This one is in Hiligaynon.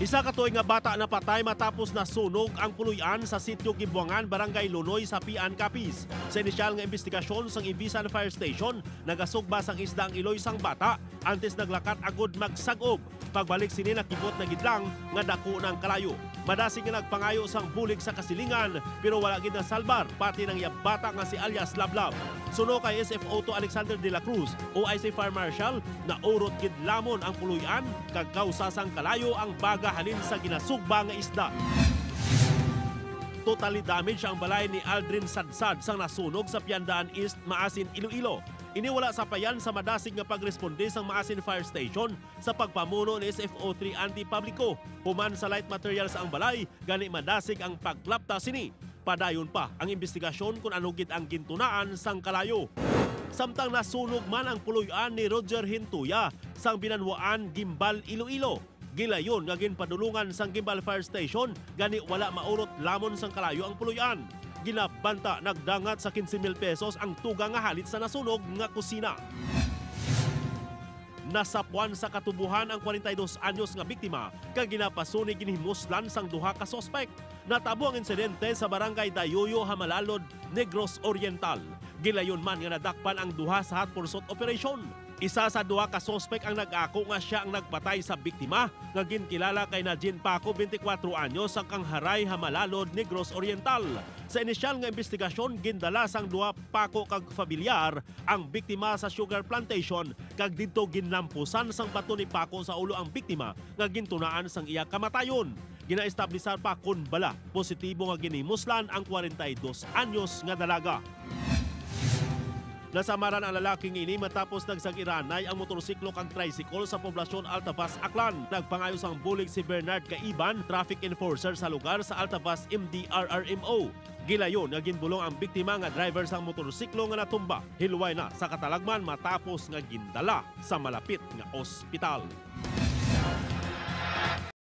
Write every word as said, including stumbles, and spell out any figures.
Isa ka tuig nga bata napatay matapos nasunog ang puloy-an sa Sitio Gibuangan, Barangay Lunoy, Sapian, Capiz. Sa inisyal nga imbestigasyon sang Ivisan Fire Station, nagasugba sang isda ang iloy sang bata antes naglakat agud magsag-ob. Pagbalik sini, nakibot na gid lang nga daku na ang kalayo. Madasig nga nagpangayo sang bulig sa kasilingan, pero wala gid nasalbar pati nang iya bata nga si alias Lablab. Suno kay S F O two Alexander de la Cruz, O I C Fire Marshal, naurot gid lamon ang puloy-an kag kausa sang kalayo ang baga halin sa ginasugba nga isda. Totally damage ang balay ni Aldrin Sadsad sang nasunog sa Piandaan East, Maasin, Iloilo. Ini wala sapayan sa madasig nga pagresponde sang Maasin Fire Station sa pagpamuno ni S F O three Andy Publico. Human sa light materials ang balay, gani madasig ang paglapta sini. Padayon pa ang imbestigasyon kon ano gid ang gintunaan sang kalayo. Samtang nasunog man ang puloy-an ni Roger Hintuya sang Binanwaan, Guimbal, Iloilo, gilayon nga ginpadulungan sang Guimbal Fire Station, gani wala maurot lamon sang kalayo ang puloy-an. Ginabanta nagdangat sa quince mil pesos ang tuga nga halit sa nasunog nga kusina. Nasapuan sa katubohan ang kwarenta y dos anyos nga biktima kag ginapasuni ginhimuslan sang duha ka suspek. Natabo ang insidente sa Barangay Dayuyo, Hamalalod, Negros Oriental. Gilayon man nga nadakpan ang duha sa hot pursuit operation. Isa sa duha ka suspek ang nag-ako nga sia ang nagpatay sa biktima, nga ginkilala kay Najin Paco, twenty-four anyos, sa Kangharay, Hamalalod, Negros Oriental. Sa inisyal nga imbestigasyon, gindala sang duha pako kag familiar ang biktima sa sugar plantation, kag didto ginlampusan sang bato ni Paco sa ulo ang biktima nga gintunaan sang iya kamatayon. Ginaestablisar pa kon bala positibo nga ginhimuslan ang kwarenta y dos anyos nga dalaga. Nasamaran ang lalaki nga ini matapos nagsag-iranay ang motorsiklo kag tricycle sa poblasyon Altavas, Aklan. Nagpangayo sang bulig si Bernard Caiban, traffic enforcer sa lugar sa Altavas M D R R M O. Gilayon nga ginbulong ang biktima nga driver sang motorsiklo nga natumba. Hilway na sa katalagman matapos nga gindala sa malapit nga ospital.